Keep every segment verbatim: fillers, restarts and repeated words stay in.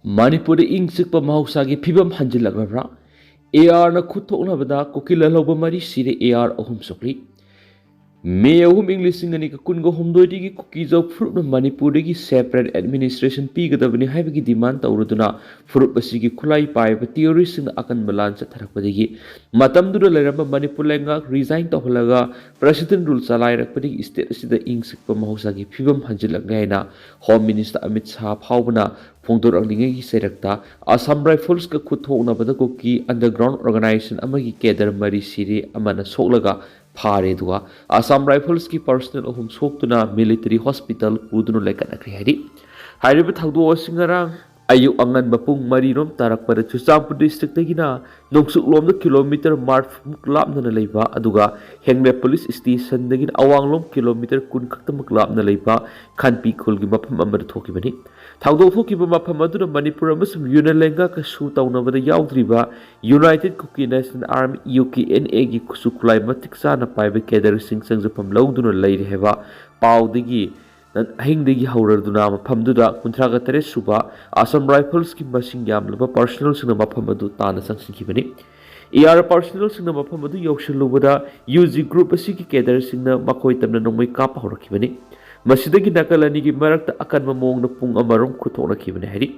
ꯃꯅꯤꯄꯨꯔꯗ ꯏꯪ ꯆꯤꯛꯄ ꯃꯍꯧꯁꯥꯒꯤ ꯐꯤꯕꯝ ꯍꯟꯖꯤꯜꯂꯛꯂꯕ꯭ꯔꯥ? ꯑꯦ ꯑꯥꯔꯅ ꯈꯨꯠ ꯊꯣꯛꯅꯕꯗ ꯀꯨꯀꯤ ꯂꯥꯜꯍꯧꯕ ꯃꯔꯤ ꯁꯤꯔꯦ, ꯑꯦ ꯑꯥꯔ ꯑꯍꯨꯝ ꯁꯣꯛꯂꯤ꯫ ꯃꯦ ꯑꯍꯨꯝ, ꯏꯪ ꯂꯤꯁꯤꯡ ꯑꯅꯤꯒ ꯀꯨꯟꯒ ꯍꯨꯝꯗꯣꯏꯗꯒꯤ ꯀꯨꯀꯤꯖꯧ ꯐꯨꯔꯨꯞꯅ ꯃꯅꯤꯄꯨꯔꯗꯒꯤ separate administration ꯄꯤꯒꯗꯕꯅꯤ ꯍꯥꯏꯕꯒꯤ demand ꯇꯧꯔꯗꯨꯅ ꯐꯨꯔꯨꯞ ꯑꯁꯤꯒꯤ ꯈꯨꯠꯂꯥꯏ ꯄꯥꯏꯕ terroristꯁꯤꯡꯅ ꯑꯀꯟꯕ ꯂꯥꯟ ꯆꯠꯊꯔꯛꯄꯗꯒꯤ ꯃꯇꯝꯗꯨꯗ ꯂꯩꯔꯝꯕ ꯃꯅꯤꯄꯨꯔ ꯂꯩꯉꯥꯛ resign ꯇꯧꯍꯜꯂꯒ president rule ꯆꯂꯥꯏꯔꯛꯄꯗꯒꯤ state ꯑꯁꯤꯗ ꯏꯪ ꯆꯤꯛꯄ ꯃꯍꯧꯁꯥꯒꯤ ꯐꯤꯕꯝ ꯍꯟꯖꯤꯜꯂꯛꯂꯦ ꯍꯥꯏꯅ Home Minister Amit Shah ꯐꯥꯎꯕꯅ ꯐꯣꯡꯗꯣꯔꯛꯂꯤꯉꯩꯒꯤ ꯆꯩꯔꯛꯇ Assam Riflesꯀ ꯈꯨꯠ ꯊꯣꯛꯅꯕꯗ ꯀꯨꯀꯤ underground organisation ꯑꯃꯒꯤ cadre ꯃꯔꯤ ꯁꯤꯔꯦ, ꯑꯃꯅ ꯁꯣꯛꯂꯒ ꯐꯥꯔꯦ, ꯑꯗꯨꯒ Assam Riflesꯀꯤ personnel ꯑꯍꯨꯝ ꯁꯣꯛꯇꯨꯅ military hospital ꯄꯨꯗꯨꯅ ꯂꯩꯈꯠꯅꯈ꯭ꯔꯦ ꯍꯥꯏꯔꯤ꯫ ꯍꯥꯏꯔꯤꯕ ꯊꯧꯗꯣꯛ ꯑꯁꯤ ꯉꯔꯥꯡ ꯑꯌꯨꯛ ꯑꯉꯟꯕ ꯄꯨꯡ ꯃꯔꯤ ꯔꯣꯝ ꯇꯥꯔꯛꯄꯗ ꯆꯨꯔꯆꯥꯟꯄꯨꯔ districtꯇꯒꯤꯅ ꯅꯣꯡꯆꯨꯞꯂꯣꯝꯗ kilometre ꯃꯔꯤꯐꯨꯃꯨꯛ ꯂꯥꯞꯅꯅ ꯂꯩꯕ, ꯑꯗꯨꯒ ꯍꯦꯡꯂꯦ police stationꯗꯒꯤꯅ ꯑꯋꯥꯡꯂꯣꯝ kilometre ꯀꯨꯟ ꯈꯛꯇꯃꯛ ꯂꯥꯞꯅ ꯂꯩꯕ ꯈꯥꯟꯄꯤ ꯈꯨꯜꯒꯤ ꯃꯐꯝ ꯑꯃꯗ ꯊꯣꯛꯈꯤꯕꯅꯤ꯫ ꯊꯧꯗꯣꯛ ꯊꯣꯛꯈꯤꯕ ꯃꯐꯝ ꯑꯗꯨꯗ ꯃꯅꯤꯄꯨꯔ ꯑꯃꯁꯨꯡ ꯌꯨꯅꯤꯌꯟ ꯂꯩꯉꯥꯛꯀ ꯁꯨ ꯇꯧꯅꯕꯗ ꯌꯥꯎꯗ꯭ꯔꯤꯕ United Kuki National Army, UKNAꯒꯤ ꯈꯨꯠꯁꯨ ꯈꯨꯠꯂꯥꯏ ꯃꯇꯤꯛ ꯆꯥꯅ ꯄꯥꯏꯕ cadreꯁꯤꯡ ꯆꯪꯖꯐꯝ ꯂꯧꯗꯨꯅ ꯂꯩꯔꯦ ꯍꯥꯏꯕ ꯄꯥꯎꯗꯒꯤ ꯑꯍꯤꯡꯗꯒꯤ ꯍꯧꯔꯗꯨꯅ ꯃꯐꯝꯗꯨꯗ ꯀꯨꯟꯊ꯭ꯔꯥꯒ ꯇꯔꯦꯠ ꯁꯨꯕ Assam Riflesꯀꯤ ꯃꯁꯤꯡ ꯌꯥꯝꯂꯕ personnelꯁꯤꯡꯅ ꯃꯐꯝ ꯑꯗꯨ ꯇꯥꯟꯅ ꯆꯪꯁꯤꯟꯈꯤꯕꯅꯤ꯫ ꯑꯦ ꯑꯥꯔ personnelꯁꯤꯡꯅ ꯃꯐꯝ ꯑꯗꯨ ꯌꯧꯁꯤꯜꯂꯨꯕꯗ ꯌꯨ ꯖꯤ group ꯑꯁꯤꯒꯤ cadreꯁꯤꯡꯅ ꯃꯈꯣꯏ ꯇꯝꯅ ꯅꯣꯡꯃꯩ ꯀꯥꯞꯄ ꯍꯧꯔꯛꯈꯤꯕꯅꯤ꯫ ꯃꯁꯤꯗꯒꯤ ꯅꯥꯀꯜ ꯑꯅꯤꯒꯤ ꯃꯔꯛꯇ ꯑꯀꯟꯕ ꯃꯑꯣꯡꯗ ꯄꯨꯡ ꯑꯃꯔꯣꯝ ꯈꯨꯠꯊꯣꯛꯅꯈꯤꯕꯅꯤ ꯍꯥꯏꯔꯤ꯫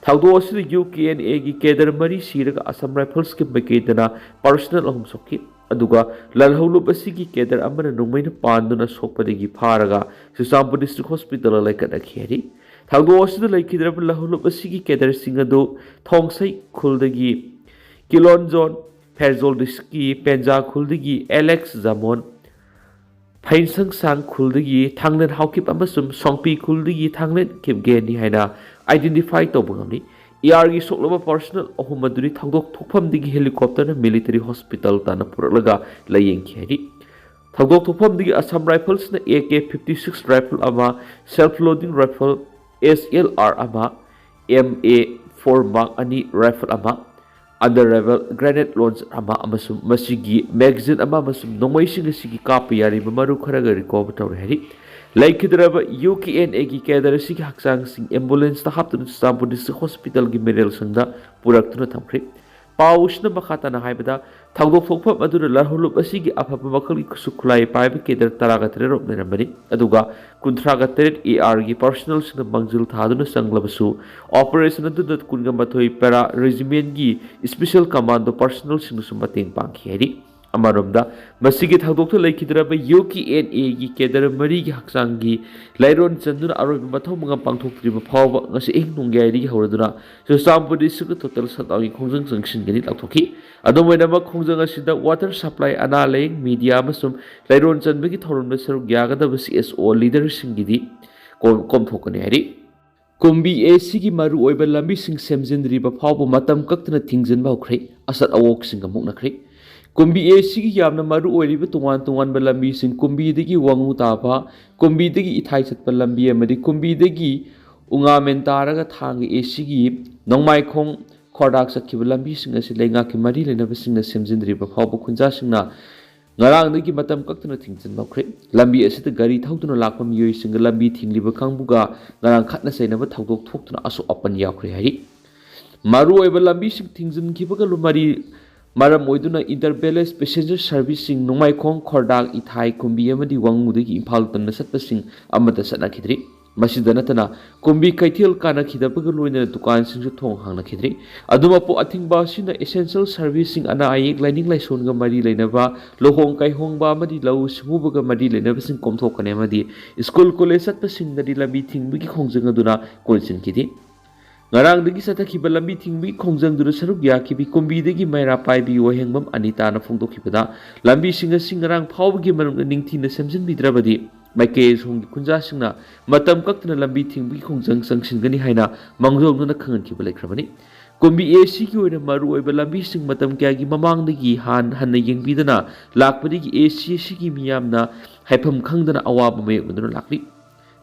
ꯊꯧꯗꯣꯛ ꯑꯁꯤꯗ UKNAꯒꯤ cadre ꯃꯔꯤ ꯁꯤꯔꯒ Assam Riflesꯀꯤ ꯃꯥꯏꯀꯩꯗꯅ personnel ꯑꯍꯨꯝ ꯁꯣꯛꯈꯤ꯫ ꯑꯗꯨꯒ ꯂꯥꯜꯍꯧꯂꯨꯞ ꯑꯁꯤꯒꯤ cadre ꯑꯃꯅ ꯅꯣꯡꯃꯩꯅ ꯄꯥꯟꯗꯨꯅ ꯁꯣꯛꯄꯗꯒꯤ ꯐꯥꯔꯒ ꯆꯨꯔꯆꯥꯟꯄꯨꯔ district hospitalꯗ ꯂꯩꯈꯠꯅꯈꯤ ꯍꯥꯏꯔꯤ꯫ ꯊꯧꯗꯣꯛ ꯑꯁꯤꯗ ꯂꯩꯈꯤꯗ꯭ꯔꯕ ꯂꯥꯜꯍꯧꯂꯨꯞ ꯑꯁꯤꯒꯤ cadreꯁꯤꯡ ꯑꯗꯨ ꯊꯣꯡꯁꯩ ꯈꯨꯜꯗꯒꯤ ꯀꯤꯂꯣꯟꯖꯣꯟ, ꯐꯦꯔꯖꯣꯜ districtꯀꯤ ꯄꯦꯟꯖꯥ ꯈꯨꯜꯗꯒꯤ ꯑꯦꯂꯦꯛꯁ ꯖꯥꯃꯣꯟ, ꯐꯩꯁꯪꯁꯥꯡ ꯈꯨꯜꯗꯒꯤ ꯊꯥꯡꯂꯦꯟ ꯍꯥꯎꯀꯤꯞ ꯑꯃꯁꯨꯡ ꯁꯣꯡꯄꯤ ꯈꯨꯜꯗꯒꯤ ꯊꯥꯡꯂꯦꯟ ꯀꯤꯞꯒꯦꯟꯅꯤ ꯍꯥꯏꯅ identify ꯇꯧꯕ ꯉꯝꯂꯤ꯫ ꯑꯦ ꯑꯥꯔꯒꯤ ꯁꯣꯛꯂꯕ personnel ꯑꯍꯨꯝ ꯑꯗꯨꯗꯤ ꯊꯧꯗꯣꯛ ꯊꯣꯛꯐꯝꯗꯒꯤ helicopterꯅ military hospital ꯇꯥꯟꯅ ꯄꯨꯔꯛꯂꯒ ꯂꯥꯌꯦꯡꯈꯤ ꯍꯥꯏꯔꯤ꯫ ꯊꯧꯗꯣꯛ ꯊꯣꯛꯐꯝꯗꯒꯤ Assam Riflesꯅ A K fifty six rifle ꯑꯃ, self loading rifle S L R ꯑꯃ, M A four Mark ꯑꯅꯤ rifle ꯑꯃ, under barrel grenade launcher ꯑꯃ ꯑꯃꯁꯨꯡ ꯃꯁꯤꯒꯤ magazine ꯑꯃ ꯑꯃꯁꯨꯡ ꯅꯣꯡꯃꯩꯁꯤꯡ ꯑꯁꯤꯒꯤ ꯀꯥꯞꯄ ꯌꯥꯔꯤꯕ ꯃꯔꯨ ꯈꯔꯒ recover ꯇꯧꯔꯦ ꯍꯥꯏꯔꯤ꯫ ꯂꯩꯈꯤꯗ꯭ꯔꯕ ꯌꯨ ꯀꯦ ꯑꯦꯟ ꯑꯦꯒꯤ ꯀꯦꯗꯔ ꯑꯁꯤꯒꯤ ꯍꯛꯆꯥꯡꯁꯤꯡ ꯑꯦꯝꯕꯨꯂꯦꯟꯁꯇ ꯍꯥꯞꯇꯨꯅ ꯆꯨꯔꯆꯥꯟꯄꯨꯔ ꯗꯤꯁꯇ꯭ꯔꯤꯛ ꯍꯣꯁꯄꯤꯇꯥꯜꯒꯤ ꯃꯦꯔꯦꯜ ꯁꯪꯗ ꯄꯨꯔꯛꯇꯨꯅ ꯊꯝꯈ꯭ꯔꯦ꯫ ꯄꯥꯎ ꯑꯁꯤꯅ ꯃꯈꯥ ꯇꯥꯅ ꯍꯥꯏꯕꯗ, ꯊꯧꯗꯣꯛ ꯊꯣꯛꯐꯝ ꯑꯗꯨꯗ ꯂꯥꯜꯍꯧꯂꯨꯞ ꯑꯁꯤꯒꯤ ꯑꯐꯕ ꯃꯈꯜꯒꯤ ꯈꯨꯠꯁꯨ ꯈꯨꯠꯂꯥꯏ ꯄꯥꯏꯕ ꯀꯦꯗꯔ ꯇꯔꯥꯒ ꯇꯔꯦꯠ ꯔꯣꯝ ꯂꯩꯔꯝꯕꯅꯤ꯫ ꯑꯗꯨꯒ ꯀꯨꯟꯊ꯭ꯔꯥꯒ ꯇꯔꯦꯠ ꯑꯦ ꯑꯥꯔꯒꯤ ꯄꯥꯔꯁꯣꯅꯦꯜꯁꯤꯡꯅ ꯃꯥꯡꯖꯤꯜ ꯊꯥꯗꯨꯅ ꯆꯪꯂꯕꯁꯨ, ꯑꯣꯄꯔꯦꯁꯟ ꯑꯗꯨꯗ ꯀꯨꯟꯒ ꯃꯥꯊꯣꯏ ꯄꯦꯔꯥ ꯔꯦꯖꯤꯃꯦꯟꯒꯤ ꯏꯁꯄꯤꯁꯦꯜ ꯀꯃꯥꯟꯗꯣ ꯄꯥꯔꯁꯣꯅꯦꯜꯁꯤꯡꯅꯁꯨ ꯃꯇꯦꯡ ꯄꯥꯡꯈꯤ ꯍꯥꯏꯔꯤ꯫ ꯑꯃꯔꯣꯝꯗ, ꯃꯁꯤꯒꯤ ꯊꯧꯗꯣꯛꯇ ꯂꯩꯈꯤꯗ꯭ꯔꯕ ꯌꯨ ꯀꯦ ꯑꯦꯟ ꯑꯦꯒꯤ ꯀꯦꯗꯔ ꯃꯔꯤꯒꯤ ꯍꯛꯆꯥꯡꯒꯤ ꯂꯥꯏꯔꯣꯟ ꯆꯟꯗꯨꯅ ꯑꯔꯣꯏꯕ ꯃꯊꯧ ꯃꯉꯝ ꯄꯥꯡꯊꯣꯛꯇ꯭ꯔꯤꯕ ꯐꯥꯎꯕ ꯉꯁꯤ ꯑꯍꯤꯡ ꯅꯣꯡꯌꯥꯏꯗꯒꯤ ꯍꯧꯔꯗꯨꯅ ꯆꯨꯔꯆꯥꯟꯄꯨꯔ ꯗꯤꯁꯇ꯭ꯔꯤꯛꯇ ꯇꯣꯇꯦꯜ ꯁꯠꯗꯥꯎꯟꯒꯤ ꯈꯣꯡꯖꯪ ꯆꯪꯁꯤꯟꯒꯅꯤ ꯂꯥꯎꯊꯣꯛꯈꯤ꯫ ꯑꯗꯨꯝ ꯑꯣꯏꯅꯃꯛ, ꯈꯣꯡꯖꯪ ꯑꯁꯤꯗ ꯋꯥꯇꯔ ꯁꯄ꯭ꯂꯥꯏ, ꯑꯅꯥ ꯂꯥꯏꯌꯦꯡ, ꯃꯤꯗꯤꯌꯥ ꯑꯃꯁꯨꯡ ꯂꯥꯏꯔꯣꯟ ꯆꯟꯕꯒꯤ ꯊꯧꯔꯝꯗ ꯁꯔꯨꯛ ꯌꯥꯒꯗꯕ ꯁꯤ ꯑꯦꯁ ꯑꯣ ꯂꯤꯗꯔꯁꯤꯡꯒꯤꯗꯤ ꯀꯣꯝ-, ꯀꯣꯝꯊꯣꯛꯀꯅꯤ ꯍꯥꯏꯔꯤ꯫ ꯀꯨꯝꯕꯤ ꯑꯦ ꯁꯤꯒꯤ ꯃꯔꯨꯑꯣꯏꯕ ꯂꯝꯕꯤꯁꯤꯡ ꯁꯦꯝꯖꯤꯟꯗ꯭ꯔꯤꯕ ꯐꯥꯎꯕ ꯃꯇꯝ ꯀꯛꯇꯅ ꯊꯤꯡꯖꯤꯟꯕ ꯍꯧꯈ꯭ꯔꯦ꯫ ꯑꯁꯠ ꯑꯋꯣꯛꯁꯤꯡꯒ ꯃꯨꯛꯅꯈ꯭ꯔꯦ꯫ ꯀꯨꯝꯕꯤ ꯑꯦ ꯁꯤꯒꯤ ꯌꯥꯝꯅ ꯃꯔꯨꯑꯣꯏꯔꯤꯕ ꯇꯣꯉꯥꯟ ꯇꯣꯉꯥꯟꯕ ꯂꯝꯕꯤꯁꯤꯡ, ꯀꯨꯝꯕꯤꯗꯒꯤ ꯋꯥꯉꯨ ꯇꯥꯕ, ꯀꯨꯝꯕꯤꯗꯒꯤ ꯏꯊꯥꯏ ꯆꯠꯄ ꯂꯝꯕꯤ ꯑꯃꯗꯤ ꯀꯨꯝꯕꯤꯗꯒꯤ ꯎꯉꯥꯃꯦꯟ ꯇꯥꯔꯒ ꯊꯥꯡꯒ ꯑꯦ ꯁꯤꯒꯤ ꯅꯣꯡꯃꯥꯏꯈꯣꯡ ꯈꯣꯔꯗꯥꯛ ꯆꯠꯈꯤꯕ ꯂꯝꯕꯤꯁꯤꯡ ꯑꯁꯤ ꯂꯩꯉꯥꯛꯀꯤ ꯃꯔꯤ ꯂꯩꯅꯕꯁꯤꯡꯅ ꯁꯦꯝꯖꯤꯟꯗ꯭ꯔꯤꯕ ꯐꯥꯎꯕ ꯈꯨꯟꯖꯥꯁꯤꯡꯅ ꯉꯔꯥꯡꯗꯒꯤ ꯃꯇꯝ ꯀꯛꯇꯅ ꯊꯤꯡꯖꯤꯟꯕ ꯍꯧꯈ꯭ꯔꯦ꯫ ꯂꯝꯕꯤ ꯑꯁꯤꯗ ꯒꯥꯔꯤ ꯊꯧꯗꯨꯅ ꯂꯥꯛꯄ ꯃꯤꯑꯣꯏꯁꯤꯡꯒ ꯂꯝꯕꯤ ꯊꯤꯡꯂꯤꯕ ꯀꯥꯡꯕꯨꯒ ꯉꯔꯥꯡ ꯈꯠꯅ ꯆꯩꯅꯕ ꯊꯧꯗꯣꯛ ꯊꯣꯛꯇꯨꯅ ꯑꯁꯣꯛ ꯑꯄꯟ ꯌꯥꯎꯈ꯭ꯔꯦ ꯍꯥꯏꯔꯤ꯫ ꯃꯔꯨꯑꯣꯏꯕ ꯂꯝꯕꯤꯁꯤꯡ ꯊꯤꯡꯖꯤꯟꯈꯤꯕꯒ ꯂꯨ-, ꯃꯔꯤ, ꯃꯔꯝ ꯑꯣꯏꯗꯨꯅ ꯏꯟꯇꯔ ꯚꯤꯂꯦꯖ ꯄꯦꯁꯦꯟꯖꯔ ꯁꯔꯚꯤꯁꯁꯤꯡ ꯅꯣꯡꯃꯥꯏꯈꯣꯡ, ꯈꯣꯔꯗꯥꯛ, ꯏꯊꯥꯏ, ꯀꯨꯝꯕꯤ ꯑꯃꯗꯤ ꯋꯥꯉꯨꯗꯒꯤ ꯏꯝꯐꯥꯜ ꯇꯝꯅ ꯆꯠꯄꯁꯤꯡ ꯑꯃꯠꯇ ꯆꯠꯅꯈꯤꯗ꯭ꯔꯤ꯫ ꯃꯁꯤꯗ ꯅꯠꯇꯅ, ꯀꯨꯝꯕꯤ ꯀꯩꯊꯦꯜ ꯀꯥꯅꯈꯤꯗꯕꯒ ꯂꯣꯏꯅꯅ ꯗꯨꯀꯥꯟꯁꯤꯡꯁꯨ ꯊꯣꯡ ꯍꯥꯡꯅꯈꯤꯗ꯭ꯔꯤ꯫ ꯑꯗꯨꯃꯛꯄꯨ, ꯑꯊꯤꯡꯕ ꯑꯁꯤꯅ ꯑꯦꯁꯦꯟꯁꯤꯌꯦꯜ ꯁꯔꯚꯤꯁꯁꯤꯡ, ꯑꯅꯥ ꯑꯌꯦꯛ, ꯂꯥꯏꯅꯤꯡ ꯂꯥꯏꯁꯣꯟꯒ ꯃꯔꯤ ꯂꯩꯅꯕ, ꯂꯨꯍꯣꯡ ꯀꯩꯍꯣꯡꯕ ꯑꯃꯗꯤ ꯂꯧꯎ ꯁꯤꯡꯎꯕꯒ ꯃꯔꯤ ꯂꯩꯅꯕꯁꯤꯡ ꯀꯣꯝꯊꯣꯛꯀꯅꯤ ꯑꯃꯗꯤ ꯁ꯭ꯀꯨꯜ ꯀꯣꯂꯦꯖ ꯆꯠꯄꯁꯤꯡꯗꯗꯤ ꯂꯝꯕꯤ ꯊꯤꯡꯕꯒꯤ ꯈꯣꯡꯖꯪ ꯑꯗꯨꯅ ꯀꯣꯟꯁꯤꯟꯈꯤꯗꯦ꯫ ꯉꯔꯥꯡꯗꯒꯤ ꯆꯠꯊꯈꯤꯕ ꯂꯝꯕꯤ ꯊꯤꯡꯕꯒꯤ ꯈꯣꯡꯖꯪꯗꯨꯗ ꯁꯔꯨꯛ ꯌꯥꯈꯤꯕꯤ ꯀꯨꯝꯕꯤꯗꯒꯤ ꯃꯩꯔꯥ ꯄꯥꯏꯕꯤ ꯋꯥꯍꯦꯡꯕꯝ ꯑꯅꯤꯇꯥꯅ ꯐꯣꯡꯗꯣꯛꯈꯤꯕꯗ, ꯂꯝꯕꯤꯁꯤꯡ ꯑꯁꯤ ꯉꯔꯥꯡ ꯐꯥꯎꯕꯒꯤ ꯃꯅꯨꯡꯗ ꯅꯤꯡꯊꯤꯅ ꯁꯦꯝꯖꯤꯟꯕꯤꯗ꯭ꯔꯕꯗꯤ ꯃꯥꯏꯀꯩ ꯑꯁꯣꯝꯒꯤ ꯈꯨꯟꯖꯥꯁꯤꯡꯅ ꯃꯇꯝ ꯀꯛꯇꯅ ꯂꯝꯕꯤ ꯊꯤꯡꯕꯒꯤ ꯈꯣꯡꯖꯪ ꯆꯪꯁꯤꯟꯒꯅꯤ ꯍꯥꯏꯅ ꯃꯥꯡꯖꯧꯅꯅ ꯈꯪꯍꯟꯈꯤꯕ ꯂꯩꯈ꯭ꯔꯕꯅꯤ꯫ ꯀꯨꯝꯕꯤ ꯑꯦ ꯁꯤꯒꯤ ꯑꯣꯏꯅ ꯃꯔꯨꯑꯣꯏꯕ ꯂꯝꯕꯤꯁꯤꯡ ꯃꯇꯝ ꯀꯌꯥꯒꯤ ꯃꯃꯥꯡꯗꯒꯤ ꯍꯥꯟ-, ꯍꯟꯅ ꯌꯦꯡꯕꯤꯗꯅ ꯂꯥꯛꯄꯗꯒꯤ ꯑꯦ ꯁꯤ ꯑꯁꯤꯒꯤ ꯃꯤꯌꯥꯝꯅ ꯍꯥꯏꯐꯝ ꯈꯪꯗꯅ ꯑꯋꯥꯕ ꯃꯥꯌꯣꯛꯅꯗꯨꯅ ꯂꯥꯛꯂꯤ꯫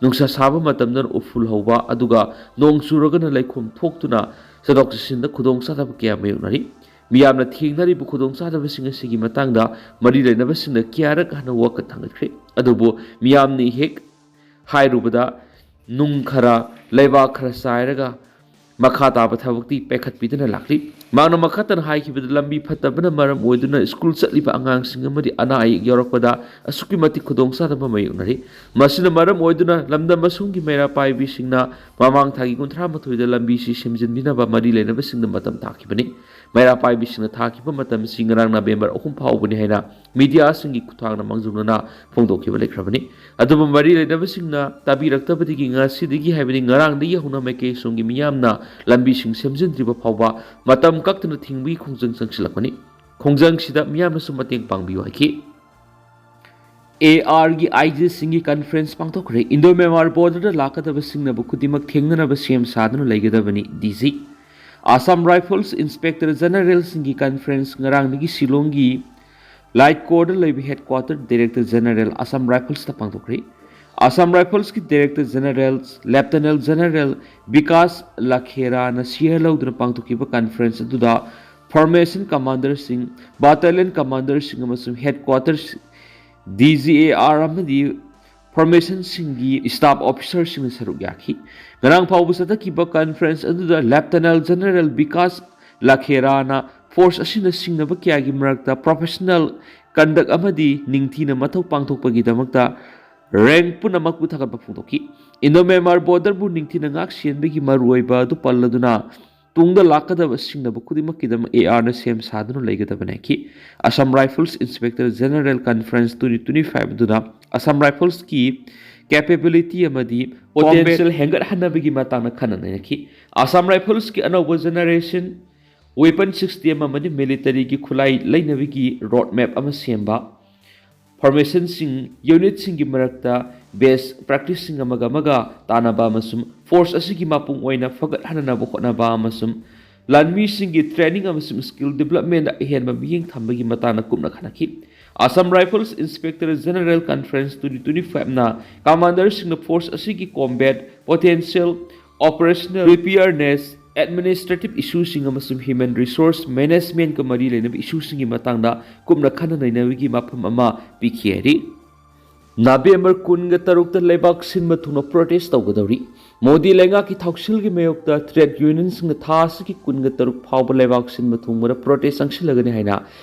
ꯅꯨꯡꯁꯥ ꯁꯥꯕ ꯃꯇꯝꯗꯅ ꯎꯐꯨꯜ ꯍꯧꯕ, ꯑꯗꯨꯒ ꯅꯣꯡ ꯆꯨꯔꯒꯅ ꯂꯩꯈꯣꯝ ꯊꯣꯛꯇꯨꯅ ꯆꯠꯊꯣꯛ ꯆꯠꯁꯤꯟꯗ ꯈꯨꯗꯣꯡꯆꯥꯗꯕ ꯀꯌꯥ ꯃꯥꯌꯣꯛꯅꯔꯤ꯫ ꯃꯤꯌꯥꯝꯅ ꯊꯦꯡꯅꯔꯤꯕ ꯈꯨꯗꯣꯡꯆꯥꯗꯕꯁꯤꯡ ꯑꯁꯤꯒꯤ ꯃꯇꯥꯡꯗ ꯃꯔꯤ ꯂꯩꯅꯕꯁꯤꯡꯅ ꯀꯌꯥꯔꯛ ꯍꯟꯅ ꯋꯥꯀꯠ ꯊꯥꯡꯒꯠꯈ꯭ꯔꯦ꯫ ꯑꯗꯨꯕꯨ ꯃꯤꯌꯥꯝꯅ ꯍꯦꯛ ꯍꯥꯏꯔꯨꯕꯗ ꯅꯨꯡ ꯈꯔ, ꯂꯩꯕꯥꯛ ꯈꯔ ꯆꯥꯏꯔꯒ ꯃꯈꯥ ꯇꯥꯕ ꯊꯕꯛꯇꯤ ꯄꯥꯏꯈꯠꯄꯤꯗꯨꯅ ꯂꯥꯛꯂꯤ꯫ ꯃꯍꯥꯛꯅ ꯃꯈꯥ ꯇꯥꯅ ꯍꯥꯏꯈꯤꯕꯗ, ꯂꯝꯕꯤ ꯐꯠꯇꯕꯅ ꯃꯔꯝ ꯑꯣꯏꯗꯨꯅ ꯁ꯭ꯀꯨꯜ ꯆꯠꯂꯤꯕ ꯑꯉꯥꯡꯁꯤꯡ ꯑꯃꯗꯤ ꯑꯅꯥ ꯑꯌꯦꯛ ꯌꯥꯎꯔꯛꯄꯗ ꯑꯁꯨꯛꯀꯤ ꯃꯇꯤꯛ ꯈꯨꯗꯣꯡꯆꯥꯗꯕ ꯃꯥꯌꯣꯛꯅꯔꯤ꯫ ꯃꯁꯤꯅ ꯃꯔꯝ ꯑꯣꯏꯗꯨꯅ ꯂꯝꯗꯝ ꯑꯁꯣꯝꯒꯤ ꯃꯩꯔꯥ ꯄꯥꯏꯕꯤꯁꯤꯡꯅ ꯃꯃꯥꯡ ꯊꯥꯒꯤ ꯀꯨꯟꯊ꯭ꯔꯥ ꯃꯥꯊꯣꯏꯗ ꯂꯝꯕꯤꯁꯤ ꯁꯦꯝꯖꯤꯟꯕꯤꯅꯕ ꯃꯔꯤ ꯂꯩꯅꯕꯁꯤꯡꯗ ꯃꯇꯝ ꯊꯥꯈꯤꯕꯅꯤ꯫ ꯃꯩꯔꯥ ꯄꯥꯏꯕꯤꯁꯤꯡꯅ ꯊꯥꯈꯤꯕ ꯃꯇꯝꯁꯤ ꯉꯔꯥꯡ ꯅꯕꯦꯝꯕꯔ ꯑꯍꯨꯝ ꯐꯥꯎꯕꯅꯤ ꯍꯥꯏꯅ ꯃꯤꯗꯤꯌꯥꯁꯤꯡꯒꯤ ꯈꯨꯠꯊꯥꯡꯗ ꯃꯥꯡꯖꯧꯅꯅ ꯐꯣꯡꯗꯣꯛꯈꯤꯕ ꯂꯩꯈ꯭ꯔꯕꯅꯤ꯫ ꯑꯗꯨꯕꯨ ꯃꯔꯤ ꯂꯩꯅꯕꯁꯤꯡꯅ ꯇꯥꯕꯤꯔꯛꯇꯕꯗꯒꯤ ꯉꯁꯤꯗꯒꯤ, ꯍꯥꯏꯕꯗꯤ ꯉꯔꯥꯡꯗꯒꯤ ꯍꯧꯅ ꯃꯥꯏꯀꯩ ꯁꯣꯝꯒꯤ ꯃꯤꯌꯥꯝꯅ ꯂꯝꯕꯤꯁꯤꯡ ꯁꯦꯝꯖꯤꯟꯗ꯭ꯔꯤꯕ ꯐꯥꯎꯕ ꯃꯇꯝ ꯀꯛꯇꯅ ꯊꯤꯡꯕꯒꯤ ꯈꯣꯡꯖꯪ ꯆꯪꯁꯤꯜꯂꯛꯄꯅꯤ꯫ ꯈꯣꯡꯖꯪꯁꯤꯗ ꯃꯤꯌꯥꯝꯅꯁꯨ ꯃꯇꯦꯡ ꯄꯥꯡꯕꯤꯌꯨ ꯍꯥꯏꯈꯤ꯫ ꯑꯦ ꯑꯥꯔꯒꯤ ꯑꯥꯏ ꯖꯤꯁꯤꯡꯒꯤ ꯀꯟꯐꯔꯦꯟꯁ ꯄꯥꯡꯊꯣꯛꯈ꯭ꯔꯦ꯫ ꯏꯟꯗꯣ ꯃ꯭ꯌꯥꯟꯃꯥꯔ ꯕꯣꯔꯗꯔꯗ ꯂꯥꯛꯀꯗꯕ ꯁꯤꯡꯅꯕ ꯈꯨꯗꯤꯡꯃꯛ ꯊꯦꯡꯅꯅꯕ ꯁꯦꯝ ꯁꯥꯗꯨꯅ ꯂꯩꯒꯗꯕꯅꯤ, D G. Assam rifles inspector ꯖꯦꯅꯔꯦꯜꯁꯤꯡꯒꯤ ꯀꯟꯐꯔꯦꯟꯁ ꯉꯔꯥꯡꯗꯒꯤ ꯁꯤꯂꯣꯡꯒꯤ ꯂꯥꯏꯠꯀꯣꯔꯗ ꯂꯩꯕ ꯍꯦꯗꯀ꯭ꯋꯥꯇꯔ ꯗꯥꯏꯔꯦꯛꯇꯔ ꯖꯦꯅꯔꯦꯜ ꯑꯁꯥꯝ ꯔꯥꯏꯐꯜꯁꯇ ꯄꯥꯡꯊꯣꯛꯈ꯭ꯔꯦ꯫ ꯑꯁꯥꯝ ꯔꯥꯏꯐꯜꯁꯀꯤ director general lieutenant general Vikas ꯂꯈꯦꯔꯥꯅ ꯁꯤꯌꯔ ꯂꯧꯗꯨꯅ ꯄꯥꯡꯊꯣꯛꯈꯤꯕ ꯀꯟꯐꯔꯦꯟꯁ ꯑꯗꯨꯗ ꯐꯣꯔꯃꯦꯁꯟ ꯀꯃꯥꯟꯗꯔꯁꯤꯡ, ꯕꯥꯇꯥꯂꯤꯌꯟ ꯀꯃꯥꯟꯗꯔꯁꯤꯡ ꯑꯃꯁꯨꯡ headquarter D G A R ꯑꯃꯗꯤ ꯐꯣꯔꯃꯦꯁꯟꯁꯤꯡꯒꯤ ꯁ꯭ꯇꯥꯐ ꯑꯣꯐꯤꯁꯔꯁꯤꯡꯅ ꯁꯔꯨꯛ ꯌꯥꯈꯤ꯫ ꯉꯔꯥꯡ ꯐꯥꯎꯕ ꯆꯠꯊꯈꯤꯕ ꯀꯟꯐꯔꯦꯟꯁ ꯑꯗꯨꯗ ꯂꯦꯞꯇꯅꯦꯟ ꯖꯦꯅꯔꯦꯜ ꯕꯤꯀꯥꯁ ꯂꯈꯦꯔꯥꯅ ꯐꯣꯔꯁ ꯑꯁꯤꯅ ꯁꯤꯡꯅꯕ ꯀꯌꯥꯒꯤ ꯃꯔꯛꯇ ꯄ꯭ꯔꯣꯐꯦꯁꯅꯦꯜ ꯀꯟꯗꯛ ꯑꯃꯗꯤ ꯅꯤꯡꯊꯤꯅ ꯃꯊꯧ ꯄꯥꯡꯊꯣꯛꯄꯒꯤꯗꯃꯛꯇ ꯔꯦꯡ ꯄꯨꯝꯅꯃꯛꯄꯨ ꯊꯥꯒꯠꯄ ꯐꯣꯡꯗꯣꯛꯈꯤ꯫ ꯏꯟꯗꯣ ꯃ꯭ꯌꯥꯟꯃꯥꯔ ꯕꯣꯔꯗꯔꯕꯨ ꯅꯤꯡꯊꯤꯅ ꯉꯥꯛ ꯁꯦꯟꯕꯒꯤ ꯃꯔꯨꯑꯣꯏꯕ ꯑꯗꯨ ꯄꯜꯂꯗꯨꯅ, ꯇꯨꯡꯗ ꯂꯥꯛꯀꯗꯕ ꯁꯤꯡꯅꯕ ꯈꯨꯗꯤꯡꯃꯛꯀꯤꯗꯃꯛ ꯑꯦ ꯑꯥꯔꯅ ꯁꯦꯝ ꯁꯥꯗꯨꯅ ꯂꯩꯒꯗꯕꯅꯤ ꯍꯥꯏꯈꯤ꯫ Assam rifles inspector general conference twenty twenty five ꯑꯗꯨꯗ ꯑꯁꯥꯝ ꯔꯥꯏꯐꯜꯁꯀꯤ ꯀꯦꯄꯦꯕꯤꯂꯤꯇꯤ ꯑꯃꯗꯤ ꯄꯣꯇꯦꯟꯁꯤꯌꯦꯜ ꯍꯦꯟꯒꯠꯍꯟꯅꯕꯒꯤ ꯃꯇꯥꯡꯗ ꯈꯟꯅ ꯅꯩꯅꯈꯤ꯫ ꯑꯁꯥꯝ ꯔꯥꯏꯐꯜꯁꯀꯤ ꯑꯅꯧꯕ ꯖꯦꯅꯔꯦꯁꯟ ꯋꯦꯄꯟ ꯁꯤꯁꯇꯦꯝ ꯑꯃꯗꯤ ꯃꯤꯂꯤꯇꯔꯤꯒꯤ ꯈꯨꯠꯂꯥꯏ ꯂꯩꯅꯕꯒꯤ ꯔꯣꯗ ꯃꯦꯞ ꯑꯃ ꯁꯦꯝꯕ, ꯐꯣꯔꯃꯦꯁꯟꯁꯤꯡ, ꯌꯨꯅꯤꯠꯁꯤꯡꯒꯤ ꯃꯔꯛꯇ ꯕꯦꯁ ꯄ꯭ꯔꯦꯛꯇꯤꯁꯁꯤꯡ ꯑꯃꯒ ꯑꯃꯒ ꯇꯥꯟꯅꯕ ꯑꯃꯁꯨꯡ ꯐꯣꯔꯁ ꯑꯁꯤꯒꯤ ꯃꯄꯨꯡ ꯑꯣꯏꯅ ꯐꯒꯠꯍꯟꯅꯕ ꯍꯣꯠꯅꯕ ꯑꯃꯁꯨꯡ ꯂꯥꯟꯃꯤꯁꯤꯡꯒꯤ ꯇ꯭ꯔꯦꯅꯤꯡ ꯑꯃꯁꯨꯡ ꯁ꯭ꯀꯤꯜ ꯗꯤꯕꯂꯞꯃꯦꯟꯗ ꯑꯍꯦꯟꯕ ꯃꯤꯠꯌꯦꯡ ꯊꯝꯕꯒꯤ ꯃꯇꯥꯡꯗ ꯀꯨꯞꯅ ꯈꯟꯅꯈꯤ꯫ Assam rifles inspector general conference twenty twenty ꯐꯥꯏꯚꯅ ꯀꯃꯥꯟꯗꯔꯁꯤꯡꯅ ꯐꯣꯔꯁ ꯑꯁꯤꯒꯤ combat potential, operational preparedness, administrative ꯏꯁꯨꯁꯤꯡ ꯑꯃꯁꯨꯡ ꯍ꯭ꯌꯨꯃꯦꯟ ꯔꯤꯁꯣꯔꯁ ꯃꯦꯅꯦꯖꯃꯦꯟꯠꯀ ꯃꯔꯤ ꯂꯩꯅꯕ ꯏꯁꯨꯁꯤꯡꯒꯤ ꯃꯇꯥꯡꯗ ꯀꯨꯞꯅ ꯈꯟꯅ ꯅꯩꯅꯕꯒꯤ ꯃꯐꯝ ꯑꯃ ꯄꯤꯈꯤ ꯍꯥꯏꯔꯤ꯫ ꯅꯕꯦꯝꯕꯔ ꯀꯨꯟꯒ ꯇꯔꯨꯛꯇ ꯂꯩꯕꯥꯛ ꯁꯤꯟꯕ ꯊꯨꯡꯅ ꯄ꯭ꯔꯣꯇꯦꯁ ꯇꯧꯒꯗꯧꯔꯤ꯫ ꯃꯣꯗꯤ ꯂꯩꯉꯥꯛꯀꯤ ꯊꯧꯁꯤꯜꯒꯤ ꯃꯥꯌꯣꯛꯇ ꯇ꯭ꯔꯦꯗ ꯌꯨꯅꯤꯌꯟꯁꯤꯡꯅ ꯊꯥ ꯑꯁꯤꯒꯤ ꯀꯨꯟꯒ ꯇꯔꯨꯛ ꯐꯥꯎꯕ ꯂꯩꯕꯥꯛ ꯁꯤꯟꯕ ꯊꯨꯡꯕꯗ ꯄ꯭ꯔꯣꯇꯦꯁ ꯆꯪꯁꯤꯜꯂꯒꯅꯤ ꯍꯥꯏꯅ